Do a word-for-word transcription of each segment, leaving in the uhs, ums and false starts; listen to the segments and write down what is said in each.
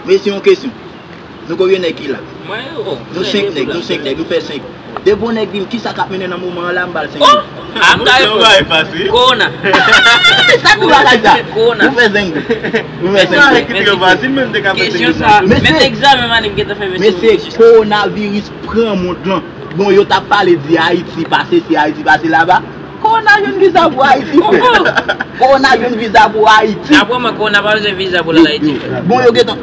Mesye, yon kesyon. Nou konbyen nèg ki la? Mwen, oh, nou senk nèg, nou senk nèg, nou fè senk. Depi yon nèg di m kisa k ap mennen nan moman an la, m ba l senk mil. Ah, m ta reponn. Kowona. Sa ki bagay sa? Kowona. Nou fè zengo. Nou fè zengo. Kesyon sa, menm egzamen m ale m gentan fè mesye. Mesye, kowonaviris pran mond lan. Bon, yo t ap pale di Ayiti pase, si Ayiti pase laba. Kowona jwenn viza pou Ayiti, frè. Kowona jwenn viza pou Ayiti. Daprè mwen, kowona pa bezwen viza pou l al Ayiti, frè. Bon, yo gentan.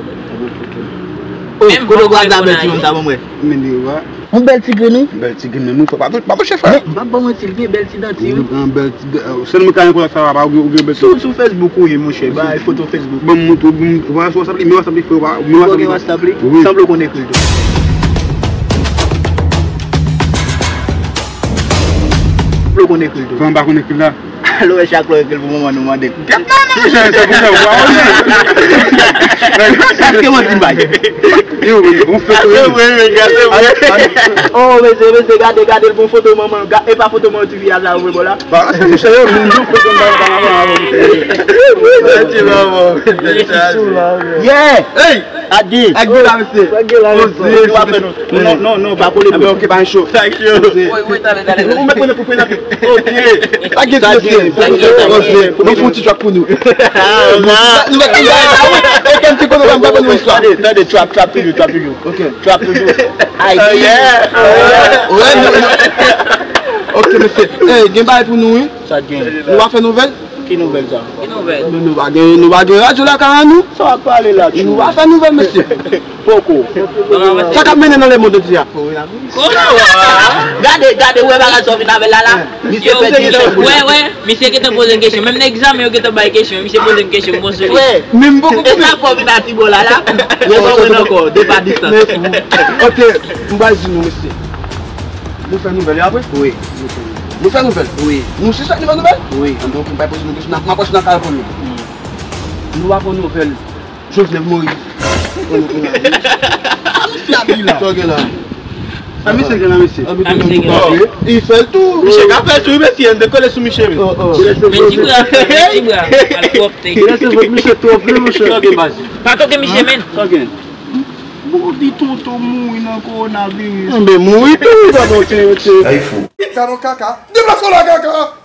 Oh, kote w gwa sa bèl ti moun sa, ban mwen. Men li wa. Yon bèl ti grenn, wi. Bèl ti grenn, men mwen fò pa tou, pa touche, frè. Men, m p ap ban mwen ti, l gen bèl ti danti, wi. Yon bèl ti, sèl mwen ka yon kontak sa va, ou gen, ou gen bèl ti. Sou, sou Facebook ou ye, monchè, bay foto Facebook. Ban m montre w, ban m, WhatsApp li, men WhatsApp li, frè, men WhatsApp li. Ou gen WhatsApp li? Wi. Sanble w konn ekri l tou. Sanble w konn ekri l tou. Kòman m pa konn ekri l la? Lè w wè chak lè w ekri l pou manman nou mande. Gad la, non, jan sa pou fè w pa wè. Sa se manti m bay. Yo, men bon foto yo. Se vre, men gade, se vre. Oh, mesye, mesye, gade, gade l bon foto manman. Ga-, e pa foto manman ti fi a sa, ou vre, bon la. Ba, se mouche yo, moun yo foto m ba yo pa manman avè mouche yo. Sa ti manman. Yeah! Hey! Ak gen. Ak gen la, mesye. Ak gen la, mesye. Nou pa fè nou. Non, non, non, pa kole. Enben, ok, pa cho. Sa cho. Wi, wi, tande, tande. Ou mèt mwen nan koupe nan. Ok. Ak gen, mesye. Sa gen, sa gen. Mwen fè yon ti track pou nou. Ah, nou va. Nou va. E kèm ti kote m pa konn istwa. Tande, tande, trap, trap toujou, trap toujou. Ok. Trap toujou. Ay, yeah. Wè, nou, nou. Ok, mesye. Ey, gen bagay pou nou, wi. Sa gen. Nou va fè nouvèl? Ki nouvèl sa? Ki nouvèl? Nou, nou pa gen, nou pa gen radyo lakay an nou. Sa w ap pale la, tchou? Nou pa fè nouvèl, mesye. Poko. Sa k ap mennen nan lemonn jodi a? Kòman? Gade, gade, ou wè bagay sa w vin avè l la, la? Misye pèdi yon chèf. Wè, wè, misye gentan poze l kesyon. Menm nan egzamen, yo gentan bay kesyon. Misye poze m kesyon, m bon sou li. Wè. Men m poko. E sa fò vin a ti bò la, la? Yo pa wè l ankò, depa distans. Ok, m pral di nou, mesye. Nou fè nouvèl, e apre? Wi. Nou fè nouvèl. Nou fè nouvèl? Wi. Nou si sa nou fè nouvèl? Wi. Anben, ok, m pa poze nou kesyon, m ap pase nan kay pou nou. Hmm. Nou pa pran nouvèl Jovenel Moïse. Sa w gen la? A, misye gen la, mesye. A, misye gen la. Li fè l tou. Misye ka fè l tou, wi, mesye, n te kole sou misye, wi. Oh, oh. Men ti bra, men ti bra, al pwòpte. Misye twòp, wi, monchè. Sa w gen, baz? Pa toke misye, men. Sa w gen? Bondye, tonton mouri nan kowonaviris. Anben, mouri tou, tonton, tchè, tchè. Ay fou. Gadon kaka. Deplase w la, kaka.